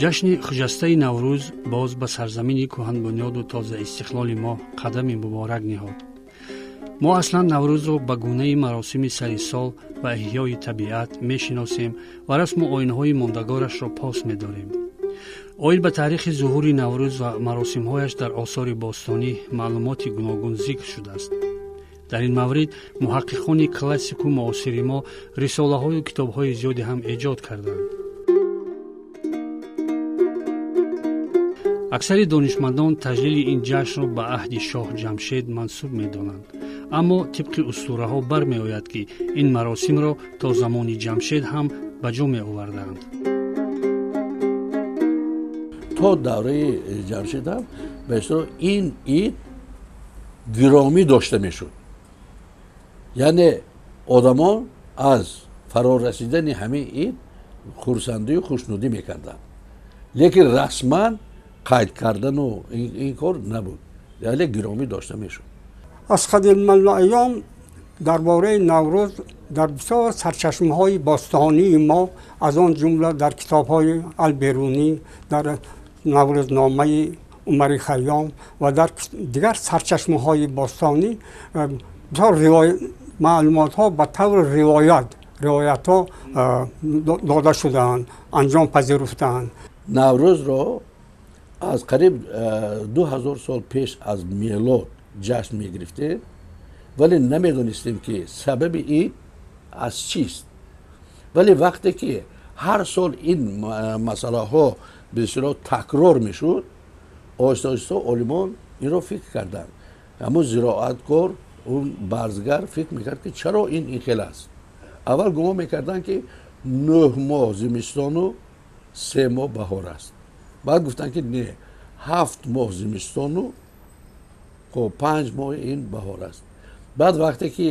Ҷашни хуҷастаи Наврӯз боз ба сарзамини кӯҳанбунёду тозаистиқлоли мо қадами муборак ниҳод. Мо аслан Наврӯзро ба гунаи маросими сари сол ва эҳёи табиат мешиносем ва расму оинҳои мондагорашро пос медорем. Оид ба таърихи зуҳури Наврӯз ва маросимҳояш дар осори бостонӣ маълумоти гуногун зикр шудааст. Дар ин маврид муҳаққиқони классику муосири мо рисолаҳою китобҳои зиёде ҳам эҷод карданд. Аксари донишмандон таҷлили ин ҷашнро ба аҳди шоҳ Ҷамшед мансуб медонанд, аммо тибқи устураҳо бармеояд, ки ин маросимро то замони Ҷамшед ҳам ба ҷо меоварданд. То давраи Ҷамшед ҳам ба истилоҳ ин ид гиромӣ дошта мешуд. Яъне одамон аз фарорасидани ҳамин ид хурсандию хушнудӣ мекарданд, лекин расман қайд кардану ин кор набуд, яъне гиромӣ дошта мешуд. Аз қадимулайём дар бораи Наврӯз дар бисёр сарчашмаҳои бостонии мо, аз он ҷумла дар китобҳои Алберунӣ, дар Наврӯзномаи Умари Хайём ва дар дигар сарчашмаҳои бостонӣ бисёр маълумотҳо ба таври ривоятҳо дода шудаанд, анҷом пазируфтаанд. Наврӯзро аз қариб 2000 сол пеш аз мелод ҷашн мегирифтем, вале намедонистем, ки сабаби ин аз чист. Вале вақте ки ҳар сол ин масъалаҳо бисёр такрор мешуд, оҳиста оҳиста олимон инро фикр карданд. Ҳамун зироаткор, он барзгар фикр мекард, ки чаро ин хел аст. Аввал гумон мекарданд, ки 9 моҳ зимистону 3 моҳ баҳор аст. Баъд гуфтанд, ки не, 7 моҳ зимистону 5 моҳ ин баҳор аст. Баъд вақте ки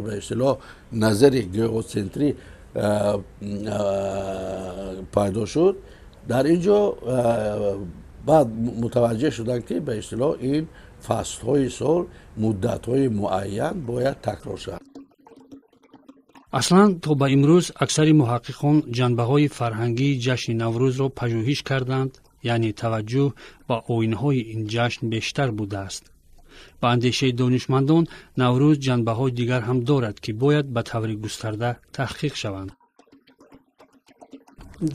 ба истилоҳ назари геоцентрӣ пайдо шуд, дар ин ҷо баъд мутаваҷҷеҳ шуданд, ки ба истилоҳ ин фаслҳои сол муддатҳои муайян бояд такрор шавад. Аслан то ба имрӯз аксари муҳаққиқон ҷанбаҳои фарҳангии ҷашни Наврӯзро пажӯҳиш карданд, яъне таваҷҷӯҳ ба оинҳои ин ҷашн бештар будааст. Ба андешаи донишмандон, Наврӯз ҷанбаҳои дигар ҳам дорад, ки бояд ба таври густарда таҳқиқ шаванд.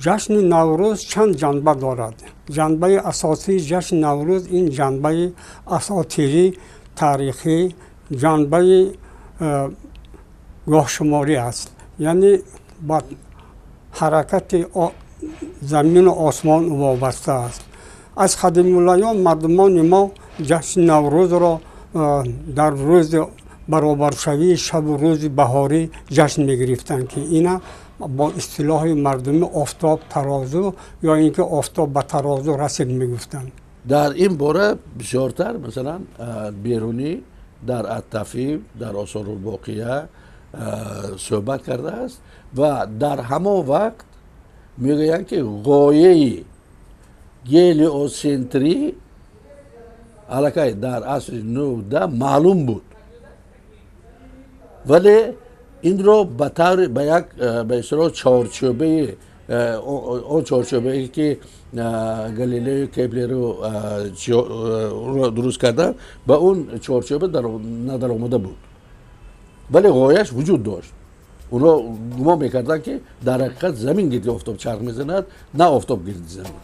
Ҷашни Наврӯз чанд ҷанба дорад. Ҷанбаи асосии ҷашни Наврӯз ин ҷанбаи асотирӣ, таърихӣ, ҷанбаи гоҳшуморӣ аст, яъне ба ҳаракати замину осмон вобаста аст. Аз қадимулайём мардумони мо ҷашни Наврӯзро дар рӯзи баробаршавии шабу рӯзи баҳорӣ ҷашн мегирифтанд, ки ина бо истилоҳи мардумӣ офтоб тарозу ё ин ки офтоб ба тарозу расид мегуфтанд. Дар ин бора бисёртар, масалан, Берунӣ дар Аттафим, дар Осорулбоқия суҳбат кардааст ва дар ҳамон вақт мегӯянд, ки ғояи гелиоцентрӣ аллакай дар асри 19 маълум буд, вале инро ба таври ба як ба истилоҳ чорчӯбаи он чорчӯбае, ки Галилею Кеплеру дуруст карданд, ба он чорчӯба надаромада буд, вале ғояш вуҷуд дошт. Онҳо гумон мекарданд, ки дар ҳақиқат замин гирди офтоб чарх мезанад, на офтоб гирди замин.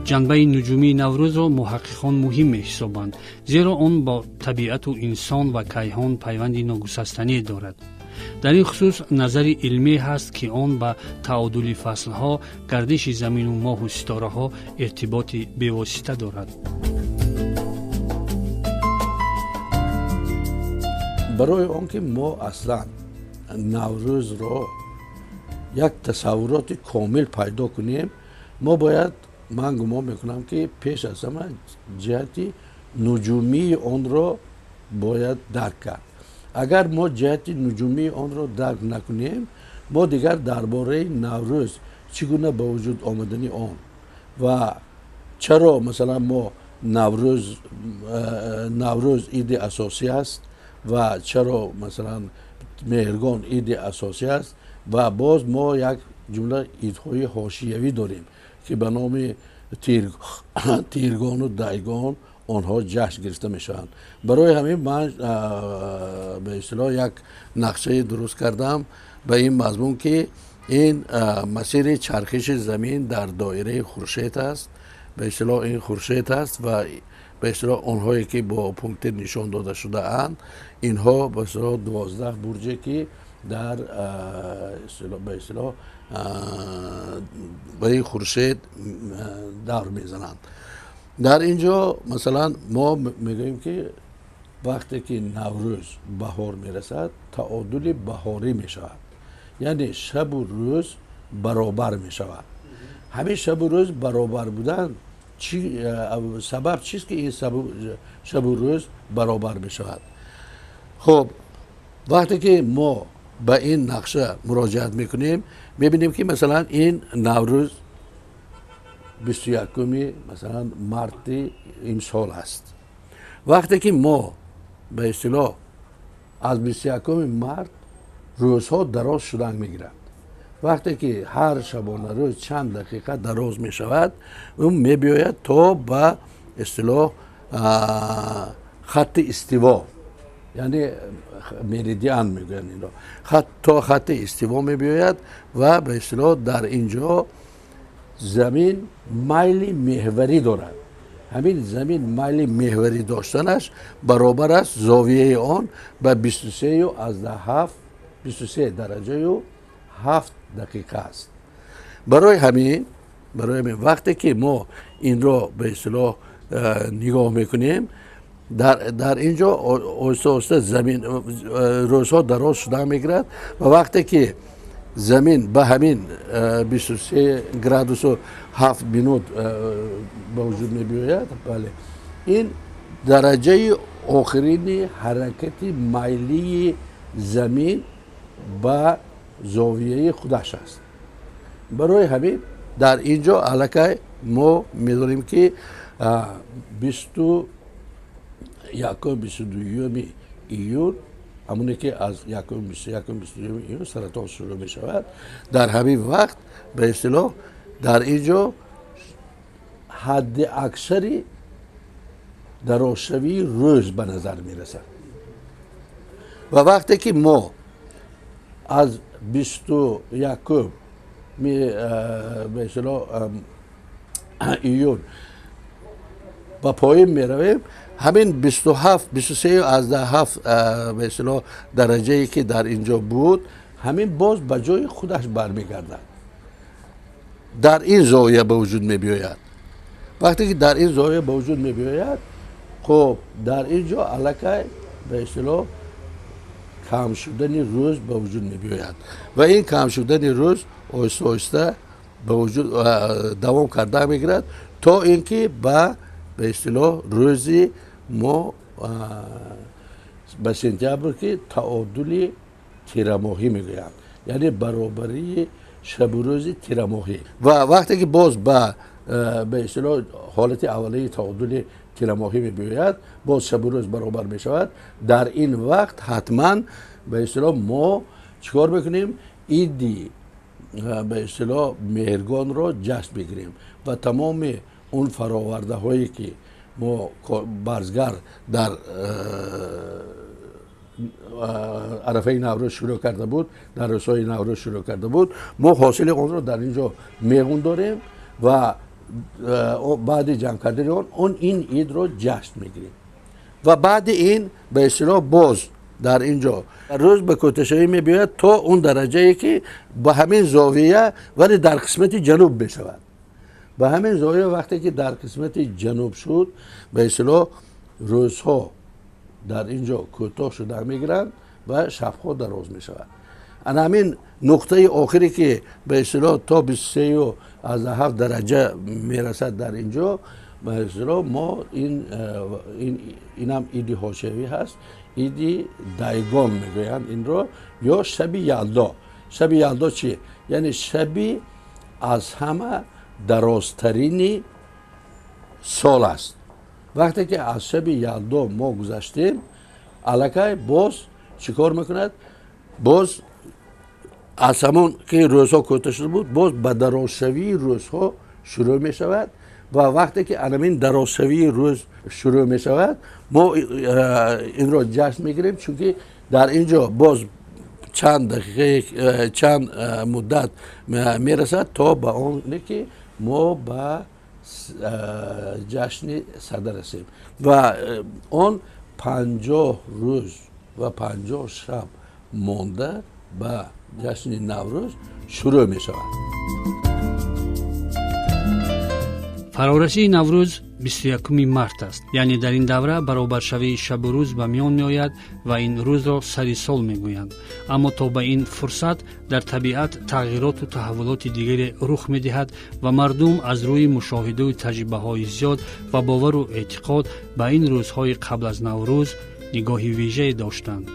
Ҷанбаи нуҷумии Наврӯзро муҳаққиқон муҳим меҳисобанд, зеро он бо табиату инсон ва кайҳон пайванди ногусастание дорад. Дар ин хусус назари илмӣ ҳаст, ки он ба таодули фаслҳо, гардиши замину моҳу ситораҳо иртиботи бевосита дорад. Барои он ки мо аслан Наврӯзро як тасаввуроти комил пайдо кунем, мо бояд, ман гумон мекунам, ки пеш аз ҳама ҷиҳати нуҷумии онро бояд дарк кард. Агар мо ҷиҳати нуҷумии онро дарк накунем, мо дигар дар бораи Наврӯз, чӣ гуна ба вуҷуд омадани он ва чаро, масалан, мо Наврӯз иди асосӣ аст ва чаро, масалан, Меҳргон иди асосӣ аст, Ва боз мо як ҷумла идҳои ҳошиявӣ дорем, ки ба номи Тиргону Дайгон онҳо ҷашн гирифта мешаванд. Барои ҳамин ман ба истилоҳ як нақшае дуруст кардам ба ин мазмун, ки ин масири чархиши замин дар доираи хуршед аст. Ба истилоҳ ин хуршед аст ва ба истилоҳ онҳое ки бо пунктир нишон дода шудаанд, инҳо ба истилоҳ 12 бурҷе ки дар ба истилоҳ ба ин хуршед давр мезананд. Дар ин ҷо масалан мо мегӯем, ки вақте ки Наврӯз баҳор мерасад, таодули баҳорӣ мешавад, яъне шабу рӯз баробар мешавад. Ҳамин шабу рӯз баробар будан сабаб чист, ки ин шабу рӯз баробар мешавад? Хуб, вақте ки мо ба ин нақша муроҷиат мекунем, мебинем, ки масалан ин Наврӯз 21-уми масалан марти имсол аст. Вақте ки мо ба истилоҳ аз 21-уми март рӯзҳо дароз шудан мегиранд, вақте ки ҳар шабона рӯз чанд дақиқа дароз мешавад, ӯ мебиёяд то ба истилоҳ хатти истиво, яъне меридиан мегӯянд инро, то хатти истиво мебиёяд ва ба истилоҳ дар ин ҷо замин майли меҳварӣ дорад. Ҳамин замин майли меҳварӣ доштанаш баробар аст зовияи он ба 23,7, 23 дараҷаю 7 дақиқа аст. Барои ҳамин вақте ки мо инро ба истилоҳ нигоҳ мекунем, дар ин ҷо оҳиста оҳиста замин рӯзҳо дароз шуда мегирад ва вақте ки замин ба ҳамин 23 градусу 7 минут ба вуҷуд мебиёяд, бале, ин дараҷаи охирини ҳаракати майлии замин ба зовияи худаш аст. Барои ҳамин дар ин ҷо аллакай мо медонем, ки 21, 22-юми июн, ҳамоне ки аз якум, 21, 22-юми июн саратон шурӯъ мешавад, дар ҳамин вақт ба истилоҳ дар ин ҷо ҳадди аксари дарозшавии рӯз ба назар мерасад. Ва вақте ки мо аз 21-ум ба истилоҳ июн ба поён меравем, ҳамин 27, 23,7 ба истилоҳ дараҷае ки дар ин ҷо буд, ҳамин боз ба ҷои худаш бармегардад, дар ин зовия ба вуҷуд мебиёяд. Вақте ки дар ин зовия ба вуҷуд мебиёяд, хуб, дар ин ҷо аллакай ба истилоҳ кам шудани рӯз ба вуҷуд мебиёяд ва ин кам шудани рӯз оҳиста оҳиста ба вуҷуд давом карда мегирад, то ин ки ба истилоҳ рӯзи мо ба сентябр, ки таодули тирамоҳӣ мегӯянд, яъне баробарии шабу рӯзи тирамоҳӣ. Ва вақте ки боз ба истилоҳ ҳолати аввалии таодули тирамоҳӣ мебиёяд, боз шабу рӯз баробар мешавад. Дар ин вақт ҳатман ба истилоҳ мо чӣ кор мекунем? Иди ба истилоҳ Меҳргонро ҷашн мегирем ва тамоми он фаровардаҳое ки мо барзгар дар арафаи Наврӯз шурӯъ карда буд, дар рӯзҳои Наврӯз шурӯъ карда буд, мо ҳосили онро дар ин ҷо меғундорем ва баъди ҷамъ кардани он ин идро ҷашн мегирем. Ва баъди ин ба истилоҳ боз дар ин ҷо рӯз ба кӯтоҳшавӣ мебиёяд то он дараҷае ки ба ҳамин зовия, вале дар қисмати ҷануб мешавад. Ба ҳамин зовия вақте ки дар қисмати ҷануб шуд, ба истилоҳ рӯзҳо дар ин ҷо кӯтоҳ шуда мегиранд ва шабҳо дароз мешавад. Ана ҳамин нуқтаи охире ки ба истилоҳ то 23,7 дараҷа мерасад, дар ин ҷо ба истилоҳ мо инам иди ҳошиявӣ ҳаст, иди Дайгон мегӯянд инро ё шаби Ялдо. Шаби Ялдо чи? Яъне шаби аз ҳама дарозтарини сол аст. Вақте ки аз шаби Ялдо мо гузаштем, аллакай боз чӣ кор мекунад? Боз Аз ҳамон ки рӯзҳо кӯтоҳ шуда буд, боз ба дарозшавии рӯзҳо шурӯъ мешавад ва вақте ки анамин дарозшавии рӯз шурӯъ мешавад, мо инро ҷашн мегирем, чунки дар ин ҷо боз чанд дақиқа, чанд муддат мерасад то ба оне ки мо ба ҷашни Сада расем ва он 50 рӯз ва 50 шаб монда ба ҷашни Наврӯз шурӯъ мешавад. Фарорасии Наврӯз 21 март аст, яъне дар ин давра баробаршавии шабу рӯз ба миён меояд ва ин рӯзро сари сол мегӯянд. Аммо то ба ин фурсат дар табиат тағйироту таҳаввулоти дигаре рух медиҳад ва мардум аз рӯи мушоҳидаву таҷрибаҳои зиёд ва бовару эътиқод ба ин рӯзҳои қабл аз Наврӯз нигоҳи вижае доштанд.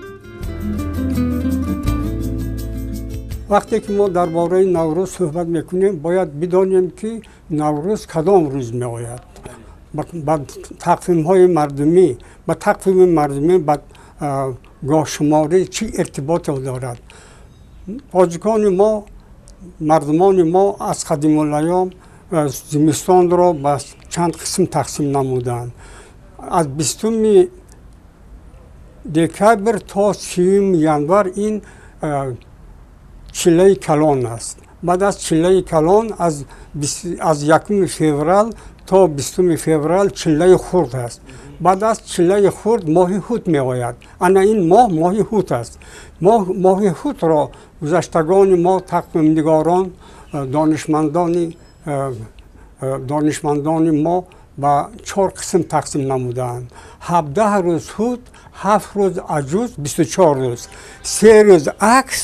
Вақте ки мо дар бораи Наврӯз суҳбат мекунем, бояд бидонем, ки Наврӯз кадом рӯз меояд. Ба тақвимҳои мардумӣ, ба тақвими мардумӣ, ба гоҳшуморӣ чӣ иртиботе дорад? Тоҷикони мо, мардумони мо аз қадимулайём зимистонро ба чанд қисм тақсим намуданд. Аз 20 декабр то 30 январ ин чиллаи калон аст. Баъд аз чиллаи калон аз 1 феврал то 20 феврал чиллаи хурд аст. Баъд аз чиллаи хурд моҳи ҳут меояд. Ана ин моҳ моҳи ҳут аст. Моҳи ҳутро гузаштагони мо, тақвимнигорон, донишмандони мо ба 4 қисм тақсим намудаанд. 17 рӯз ҳут, 7 рӯз аҷуз, 24 рӯз, 3 рӯз акс,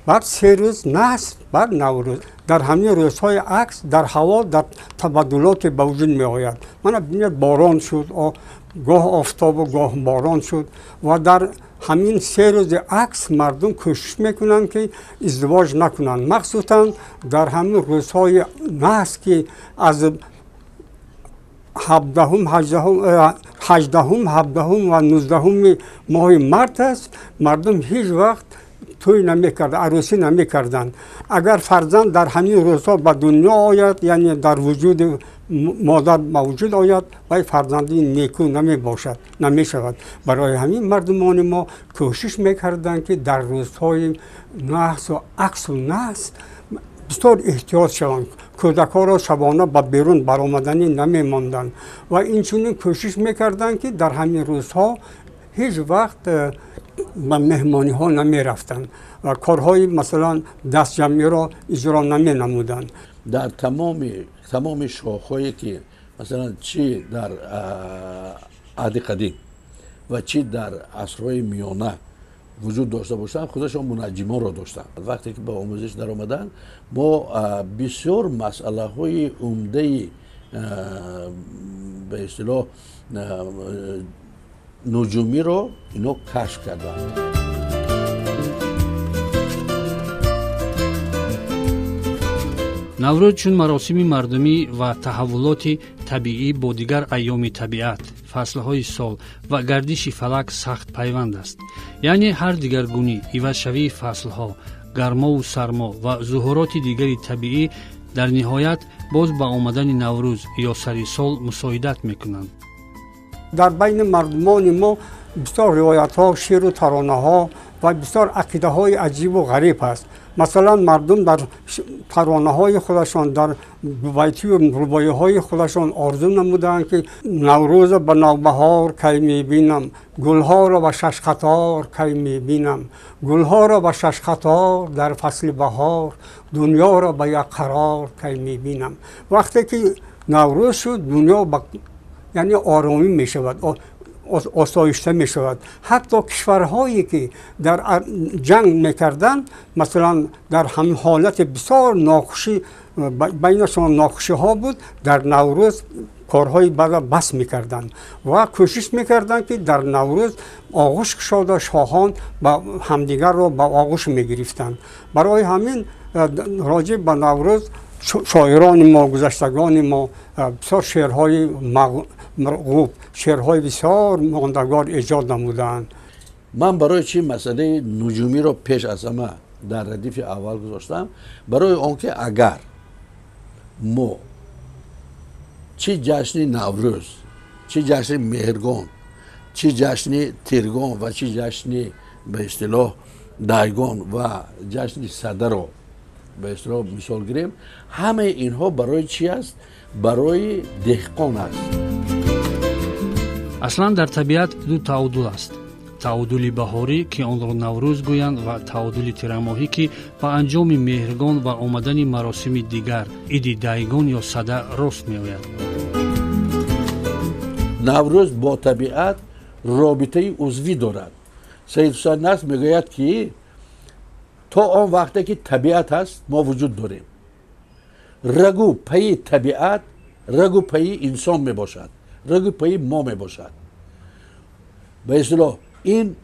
баъд 3 рӯз наср, баъд Наврӯз. Дар ҳамин рӯзҳои акс дар ҳаво дар табаддулоте ба вуҷуд меояд. Мана бинед, борон шуд, гоҳ офтобу гоҳ борон шуд ва дар ҳамин 3 рӯзи акс мардум кӯшиш мекунанд, ки издивоҷ накунанд. Махсусан дар ҳамин рӯзҳои наср, ки аз 17, 18, 17 ва 19 моҳи март аст, мардум ҳеҷ вақт тӯй намекард, арӯсӣ намекарданд. Агар фарзанд дар ҳамин рӯзҳо ба дунё ояд, яъне дар вуҷуди модар мавҷуд ояд, вай фарзанди неку намебошад, намешавад. Барои ҳамин мардумони мо кӯшиш мекарданд, ки дар рӯзҳои наҳсу аксу наҳс бисёр эҳтиёт шаванд. Кӯдакҳоро шабона ба берун баромаданӣ намемонданд ва инчунин кӯшиш мекарданд, ки дар ҳамин рӯзҳо ҳеҷ вақт ба меҳмониҳо намерафтанд ва корҳои масалан дастҷамъиро иҷро наменамуданд. Дар тамоми шохҳое ки масалан чӣ дар аҳди қадим ва чӣ дар асрҳои миёна вуҷуд дошта бошанд, худашон мунаҷҷимонро доштанд. Вақте ки ба омӯзиш даромаданд, мо бисёр масъалаҳои умдаи ба истилоҳ нуҷумиро ино кашф карданд. Наврӯз чун маросими мардумӣ ва таҳаввулоти табиӣ бо дигар айёми табиат, фаслҳои сол ва гардиши фалак сахт пайванд аст. Яъне ҳар дигаргунӣ, ивазшавии фаслҳо, гармову сармо ва зуҳуроти дигари табиӣ дар ниҳоят боз ба омадани Наврӯз ё сари сол мусоидат мекунанд. Дар байни мардумони мо бисёр ривоятҳо, шеъру таронаҳо ва бисёр ақидаҳои аҷибу ғариб аст. Масалан, мардум дар таронаҳои худашон, дар байтию рубоиҳои худашон орзу намудаанд, ки Наврӯза ба навбаҳор кай мебинам, гулҳоро ба шаш қатор кай мебинам, гулҳоро ба шаш қатор дар фасли баҳор, дунёро ба як қарор кай мебинам. Вақте ки Наврӯз шуд, дунё яъне оромӣ мешавад, осоишта мешавад. Ҳатто кишварҳое ки дар ҷанг мекарданд, масалан дар ҳамин ҳолати бисёр нохушӣ, байнашон нохушиҳо буд, дар Наврӯз корҳои бадро бас мекарданд ва кӯшиш мекарданд, ки дар Наврӯз оғӯш кушода шоҳон ба ҳамдигарро ба оғӯш мегирифтанд. Барои ҳамин роҷеъ ба Наврӯз шоирони мо, гузаштагони мо бисёр шеърҳои марғуб, шеърҳои бисёр мондагор эҷод намудаанд. Ман барои чӣ масъалаи нуҷумиро пеш аз ҳама дар радифи аввал гузоштам? Барои он ки агар мо чӣ ҷашни Наврӯз, чӣ ҷашни Меҳргон, чӣ ҷашни Тиргон ва чӣ ҷашни ба истилоҳ Дайгон ва ҷашни Садаро ба истилоҳ мисол гирем, ҳамаи инҳо барои чӣ аст? Барои деҳқон аст. Аслан дар табиат ду таъодул аст: таъодули баҳорӣ, ки онро Наврӯз гӯянд, ва таъодули тирамоҳӣ, ки ба анҷоми Меҳргон ва омадани маросими дигар, иди Дайгон ё Сада, рост меояд. Наврӯз бо табиат робитаи узвӣ дорад. Саид Ҳусайн Наср мегӯяд, ки то он вақте ки табиат ҳаст, мо вуҷуд дорем. Рагу пайи табиат рагу пайи инсон мебошад, рагу пайи мо мебошад. Ба истилоҳ ин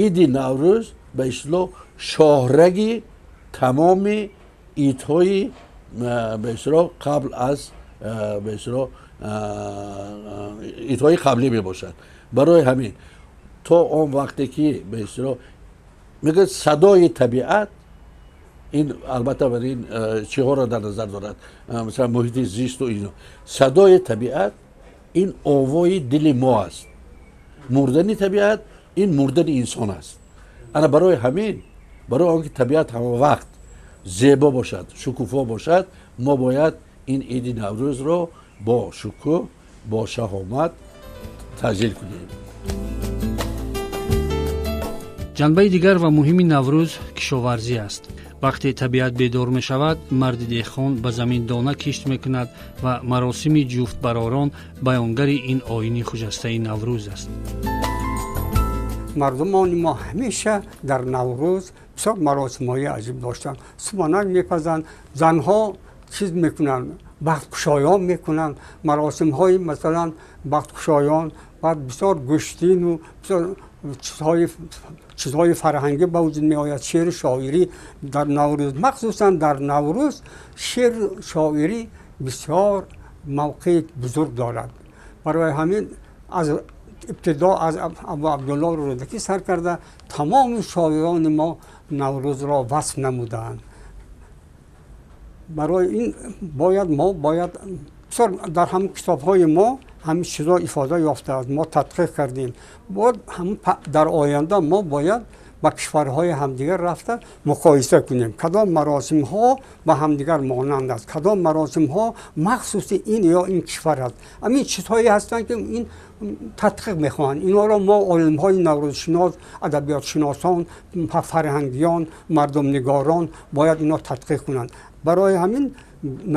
иди Наврӯз ба истилоҳ шоҳраги тамоми идҳои ба истилоҳ қабл аз ба истилоҳ идҳои қаблӣ мебошад. Барои ҳамин то он вақте ки ба истилоҳ мегӯяд садои табиат, ин албатта бар ин чиҳоро дар назар дорад, масалан муҳити зисту ино. Садои табиат ин овои дили мо аст. Мурдани табиат ин мурдани инсон аст. Ана барои ҳамин, барои он ки табиат ҳама вақт зебо бошад, шукуфо бошад, мо бояд ин иди Наврӯзро бо шукӯҳ, бо шаҳомат таҷлил кунем. Ҷанбаи дигар ва муҳими Наврӯз кишоварзӣ аст. Вақте табиат бедор мешавад, марди деҳқон ба замин дона кишт мекунад ва маросими ҷуфтбаророн баёнгари ин оини хуҷастаи Наврӯз аст. Мардумони мо ҳамеша дар Наврӯз бисёр маросимҳои аҷиб доштанд. Суманак мепазанд, занҳо чиз мекунанд, бахткушоён мекунанд, маросимҳои масалан бахткушоён, баъд бисёр гӯштину бисёр чизҳои фарҳангӣ ба вуҷуд меояд. Шеъру шоирӣ дар Наврӯз, махсусан дар Наврӯз шеъру шоирӣ бисёр мавқеи бузург дорад. Барои ҳамин аз ибтидо аз Абу Абдулло Рӯдакӣ сар карда тамоми шоирони мо Наврӯзро васф намудаанд. Барои ин бояд мо бояд бисёр дар ҳамин китобҳои мо ҳамин чизҳо ифода ёфтааст. Мо тадқиқ кардем. Бояд дар оянда мо бояд ба кишварҳои ҳамдигар рафта муқоиса кунем, кадом маросимҳо ба ҳамдигар монанд аст, кадом маросимҳо махсуси ин ё ин кишвар аст. Ҳамин чизҳое ҳастанд, ки ин тадқиқ мехоҳанд. Инҳоро мо олимҳои наврӯзшинос, адабиётшиносон, фарҳангиён, мардумнигорон бояд инҳо тадқиқ кунанд. Барои ҳамин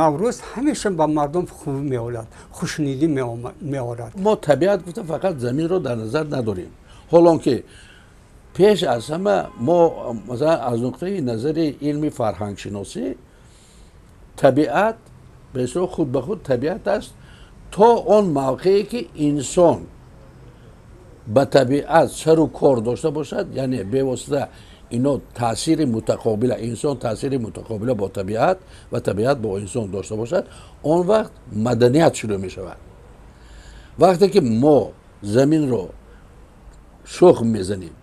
Наврӯз ҳамеша ба мардум хуб меорад, хушнудӣ меорад. Мо табиат гуфта фақат заминро дар назар надорем. Ҳолон ки пеш аз ҳама мо масалан аз нуқтаи назари илми фарҳангшиносӣ табиат ба истилоҳ худ ба худ табиат аст то он мавқее ки инсон ба табиат сару кор дошта бошад, яъне бевосита ино таъсири мутақобила, инсон таъсири мутақобила бо табиат ва табиат бо инсон дошта бошад, он вақт маданият шурӯъ мешавад. Вақте ки мо заминро шухм мезанем,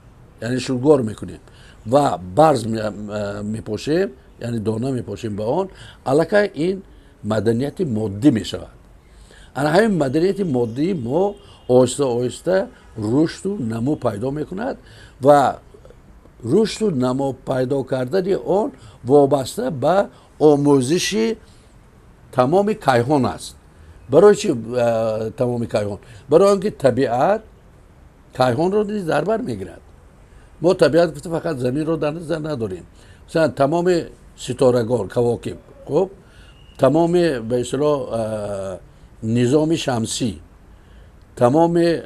яъне шургор мекунем ва барз мепошем, яъне дона мепошем ба он, аллакай ин маданияти моддӣ мешавад. Ана ҳамин маданияти моддии мо оҳиста оҳиста рушду намо пайдо мекунад ва рушду намо пайдо кардани он вобаста ба омӯзиши тамоми кайҳон аст. Барои чи тамоми кайҳон? Барои он ки табиат кайҳонро низ дар бар мегирад. Мо табиат гуфта фақат заминро дар назар надорем. Масалан тамоми ситорагон, кавокиб, хуб, тамоми ба истилоҳ низоми шамсӣ, тамоми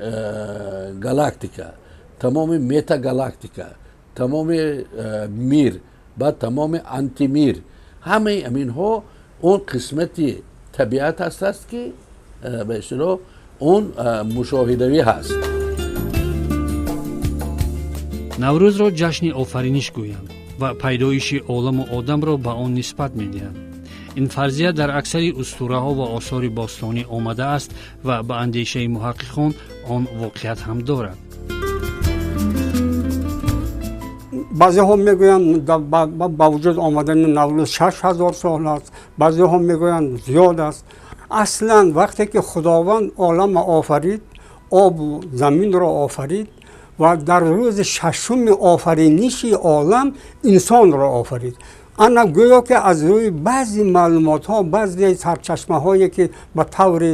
галактика, тамоми метагалактика, тамоми мир, баъд тамоми антимир, ҳамаи аминҳо он қисмати табиат ҳаст, ки ба истилоҳ он мушоҳидавӣ ҳаст. Наврӯзро ҷашни офариниш гӯянд ва пайдоиши оламу одамро ба он нисбат медиҳанд. Ин фарзия дар аксари устураҳо ва осори бостонӣ омадааст ва ба андешаи муҳаққиқон он воқеият ҳам дорад. Баъзеҳо мегӯянд ба вуҷуд омадани Наврӯз 6000 сол аст, баъзеҳо мегӯянд зиёд аст. Аслан вақте ки Худованд оламро офарид, обу заминро офарид ва дар рӯзи шашуми офариниши олам инсонро офарид. Ана гӯё ки аз рӯи баъзе маълумотҳо, баъзе сарчашмаҳое ки ба таври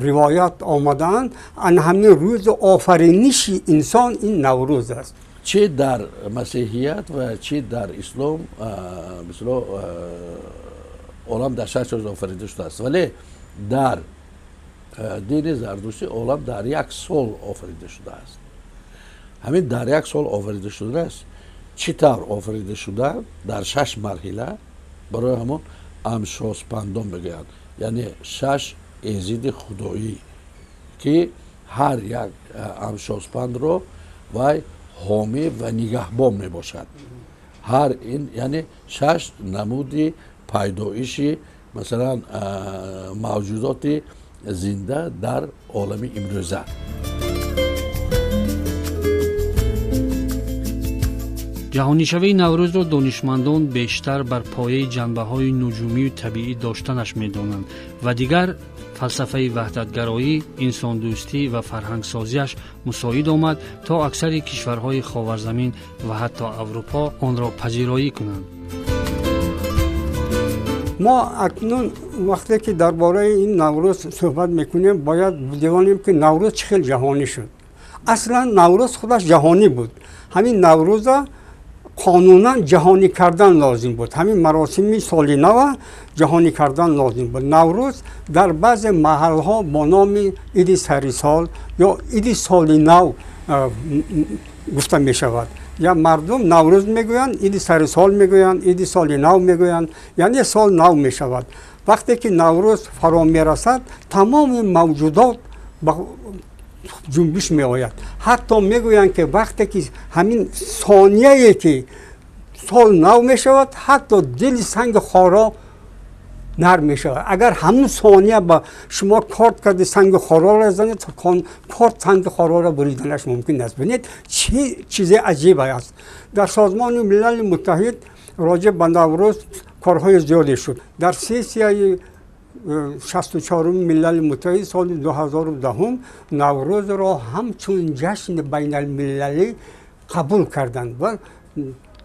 ривоят омадаанд, ана ҳамин рӯзи офариниши инсон ин Наврӯз аст. Чӣ дар масеҳият ва чӣ дар ислом, мисол, олам дар 6 рӯз офарида шудааст, вале дар дини зардуштӣ олам дар як сол офарида шудааст. Ҳамин дар як сол офарида шудааст, чӣ тавр офарида шуда? Дар 6 марҳила, барои ҳамон амшоспандон мегӯянд, яъне 6 эзиди худоӣ, ки ҳар як амшоспандро вай ҳомӣ ва нигаҳбон мебошад. Ҳар ин яъне 6 намуди пайдоиши, масалан, мавҷудоти зинда дар олами имрӯза. Ҷаҳонишавии Наврӯзро донишмандон бештар бар пояи ҷанбаҳои нуҷумию табиӣ доштанаш медонанд ва дигар фалсафаи ваҳдатгароӣ, инсондӯстӣ ва фарҳангсозиаш мусоид омад, то аксари кишварҳои Ховарзамин ва ҳатто Аврупо онро пазироӣ кунанд. Мо акнун вақте ки дар бораи ин Наврӯз суҳбат мекунем, бояд бидонем, ки Наврӯз чӣ хел ҷаҳонӣ шуд. Аслан Наврӯз худаш ҷаҳонӣ буд. Ҳамин Наврӯза қонунан ҷаҳонӣ кардан лозим буд. Ҳамин маросими соли нава ҷаҳонӣ кардан лозим буд. Наврӯз дар баъзе маҳалҳо бо номи иди сари сол ё иди соли нав гуфта мешавад. Я мардум Наврӯз мегӯянд, иди сари сол мегӯянд, иди соли нав мегӯянд, яъне сол нав мешавад. Вақте ки Наврӯз фаро мерасад, тамоми мавҷудот ба ҷунбиш меояд. Ҳатто мегӯянд, ки вақте ки ҳамин сонияе ки сол нав мешавад, ҳатто дили санги хоро нарм мешавад. Агар ҳамун сония ба шумо корд карди санги хороро занед, корд санги хороро буриданаш мумкин аст. Бинед, чӣ чизе аҷиб аст. Дар Созмони Милали Муттаҳид роҷеъ ба Наврӯз корҳои зиёде шуд. Дар сессияи 64-уми Милали Муттаҳид соли 2010 Наврӯзро ҳамчун ҷашни байналмилалӣ қабул карданд ва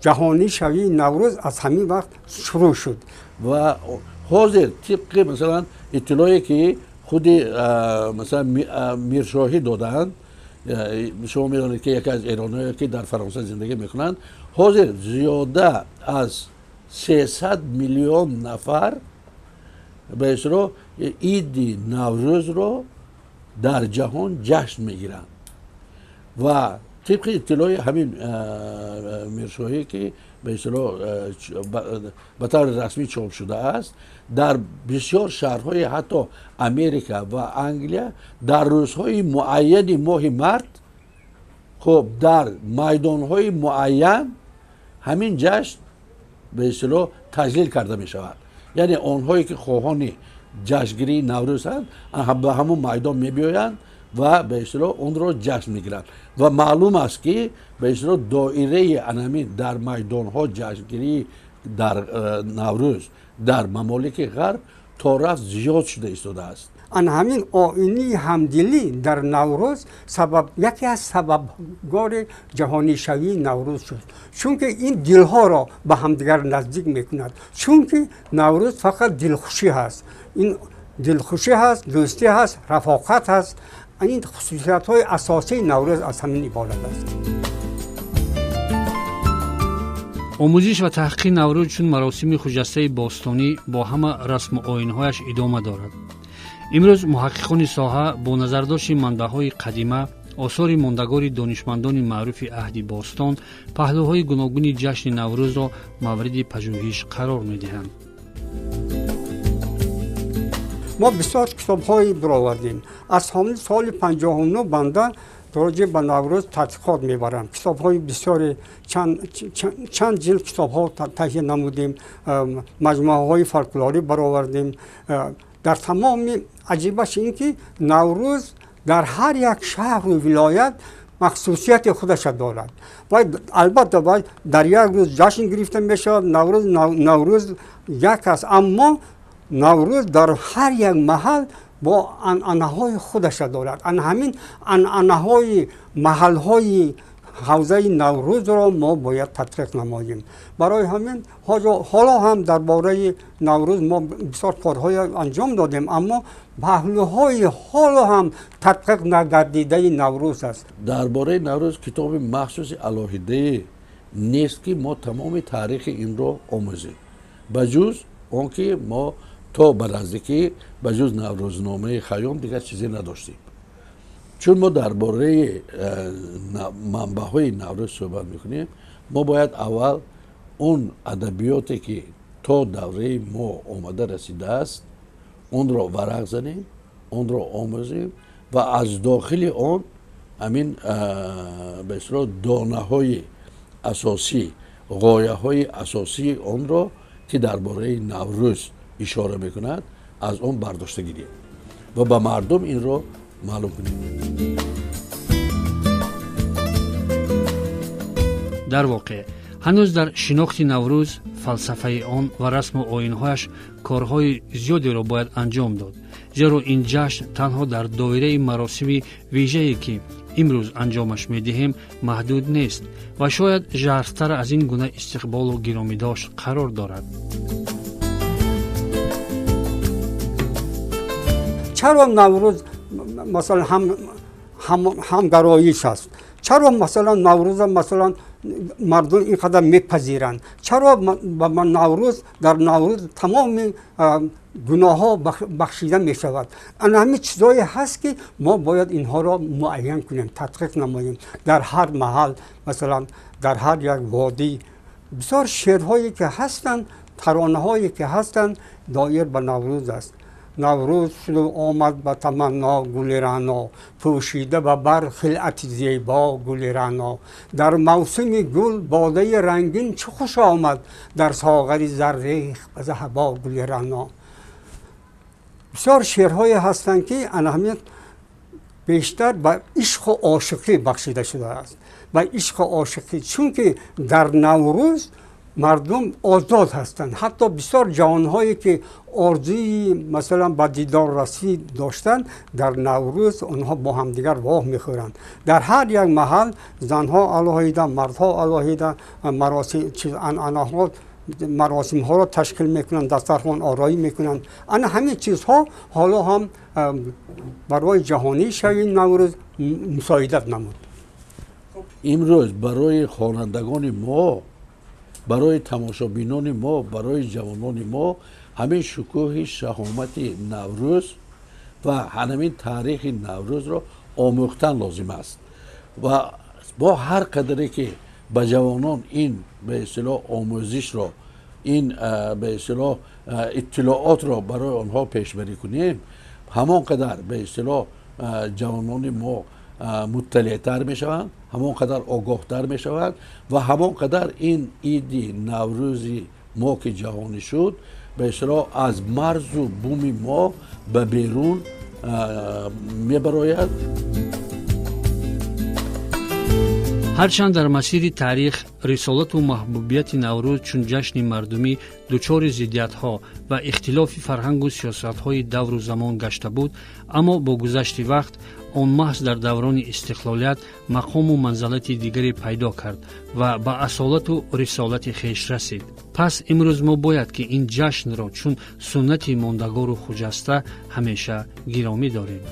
ҷаҳонӣ шавии Наврӯз аз ҳамин вақт шурӯъ шуд. Ва ҳозир тибқи, масалан, иттилое ки худи, масалан, Миршоҳӣ додаанд, шумо медонед, ки яке аз эрониҳое ки дар Фаронса зиндагӣ мекунанд, ҳозир зиёда аз 300 миллион нафар ба истилоҳ иди Наврӯзро дар ҷаҳон ҷашн мегиранд. Ва тибқи иттилои ҳамин Миршоҳӣ, ки ба истилоҳ ба таври расмӣ чоп шудааст, дар бисёр шаҳрҳои ҳатто Америка ва Англия дар рӯзҳои муайяни моҳи март, хуб, дар майдонҳои муайян ҳамин ҷашн ба истилоҳ таҷлил карда мешавад. Яъне онҳое ки хоҳони ҷашнгирии Наврӯзанд, ба ҳамон майдон мебиёянд ва ба истилоҳ онро ҷашн мегиранд. Ва маълум аст, ки ба истилоҳ доираи анамин дар майдонҳо ҷашнгирии дар Наврӯз дар мамолики ғарб то рафт зиёд шуда истодааст. Ан ҳамин оини ҳамдилӣ дар Наврӯз сабаб, яке аз сабабгори ҷаҳонишавии Наврӯз шуд, чунки ин дилҳоро ба ҳамдигар наздик мекунад. Чунки Наврӯз фақат дилхушӣ ҳаст, ин дилхушӣ ҳаст, дӯстӣ ҳаст, рафоқат ҳаст. Ин хусусиятҳои асосии Наврӯз аз ҳамин иборат аст. Омӯзиш ва таҳқиқи Наврӯз чун маросими хуҷастаи бостонӣ бо ҳама расму оинҳояш идома дорад. Имрӯз муҳаққиқони соҳа бо назардошти манбаъҳои қадима, осори мондагори донишмандони маъруфи аҳди бостон, паҳлӯҳои гуногуни ҷашни Наврӯзро мавриди пажӯҳиш қарор медиҳанд. Мо бисёр китобҳое баровардем. Аз ҳамин соли 59 банда роҷеъ ба Наврӯз тадқиқот мебарам. Китобҳои бисёре, чанд ҷилд китобҳо таҳия намудем, маҷмӯаҳои фолклорӣ баровардем. Дар тамоми аҷибаш ин ки Наврӯз дар ҳар як шаҳру вилоят Махсусияти худаш дорад. Ва албатта дар як рӯз ҷашн гирифта мешавад. Наврӯз Наврӯз як аст, аммо Наврӯз дар ҳар як маҳал бо анъанаҳои худаша дорад. Ана ҳамин анъанаҳои маҳалҳои ҳавзаи Наврӯзро мо бояд тадқиқ намоем. Барои ҳамин ҳоло ҳам дар бораи Наврӯз мо бисёр корҳое анҷом додем, аммо паҳлӯҳои ҳоло ҳам тадқиқ нагардидаи Наврӯз аст. Дар бораи Наврӯз китоби махсуси алоҳидае нест, ки мо тамоми таърихи инро омӯзем, ба ҷуз он ки мо то ба наздикӣ ба ҷуз Наврӯзномаи Хайём дигар чизе надоштем. Чун мо дар бораи манбаъҳои Наврӯз суҳбат мекунем, мо бояд аввал он адабиёте ки то давраи мо омада расидааст, онро варақ занем, онро омӯзем ва аз дохили он ҳамин ба истилоҳ донаҳои асосӣ, ғояҳои асосии онро, ки дар бораи Наврӯз ишора мекунад, аз он бардошта гирем ва ба мардум инро маълум кунем. Дар воқеъ, ҳанӯз дар шинохти Наврӯз, фалсафаи он ва расму оинҳояш корҳои зиёдеро бояд анҷом дод, зеро ин ҷашн танҳо дар доираи маросими вижае, ки имрӯз анҷомаш медиҳем, маҳдуд нест ва шояд жарфтар аз ин гуна истиқболу гиромидошт қарор дорад. Чаро Наврӯз, масалан, ҳамгароиш аст? Чаро, масалан, Наврӯза, масалан, мардум ин қадар мепазиранд? Чаро Наврӯз, дар Наврӯз тамоми гуноҳҳо бахшида мешавад? Ана ҳамин чизҳое ҳаст, ки мо бояд инҳоро муайян кунем, тадқиқ намоем. Дар ҳар маҳал, масалан, дар ҳар як водӣ бисёр шеърҳое ки ҳастанд, таронаҳое ки ҳастанд, доир ба Наврӯз аст. Наврӯз шуду омад ба таманно гули раъно, пӯшида ба бар хилъати зебо гули раъно. Дар мавсими гул бодаи рангин чӣ хуш омад, дар соғари заррех ба заҳабо гули раъно. Бисёр шеърҳое ҳастанд, ки ана ҳамин бештар ба ишқу ошиқӣ бахшида шудааст, ба ишқу ошиқӣ, чунки дар Наврӯз мардум озод ҳастанд. Ҳатто бисёр ҷавонҳое ки орзуи, масалан, ба дидоррасӣ доштанд, дар Наврӯз онҳо бо ҳамдигар воҳ мехӯранд. Дар ҳар як маҳал занҳо алоҳида, мардҳо алоҳида маросим, анъанаҳо, маросимҳоро ташкил мекунанд, дастархон ороӣ мекунанд. Ана ҳамин чизҳо ҳоло ҳам барои ҷаҳонӣ шавии Наврӯз мусоидат намуд. Имрӯз барои хонандагони мо, барои тамошобинони мо, барои ҷавонони мо ҳамин шукӯҳи шаҳомати Наврӯз ва ҳамин таърихи Наврӯзро омӯхтан лозим аст. Ва бо ҳар қадаре ки ба ҷавонон ин ба истилоҳ омӯзишро, ин ба истилоҳ иттилоотро барои онҳо пешбарӣ кунем, ҳамон қадар ба истилоҳ ҷавонони мо мутталеътар мешаванд, ҳамон қадар огоҳтар мешаванд ва ҳамон қадар ин иди Наврӯзи мо, ки ҷаҳонӣ шуд, ба истилоҳ аз марзу буми мо ба берун мебарояд. Ҳарчанд дар масири таърих рисолату маҳбубияти Наврӯз чун ҷашни мардумӣ дучори зиддиятҳо ва ихтилофи фарҳангу сиёсатҳои давру замон гашта буд, аммо бо гузашти вақт он маҳз дар даврони истиқлолият мақому манзалати дигаре пайдо кард ва ба асолату рисолати хеш расид. Пас имрӯз мо бояд ки ин ҷашнро чун суннати мондагору хуҷаста ҳамеша гиромӣ дорем.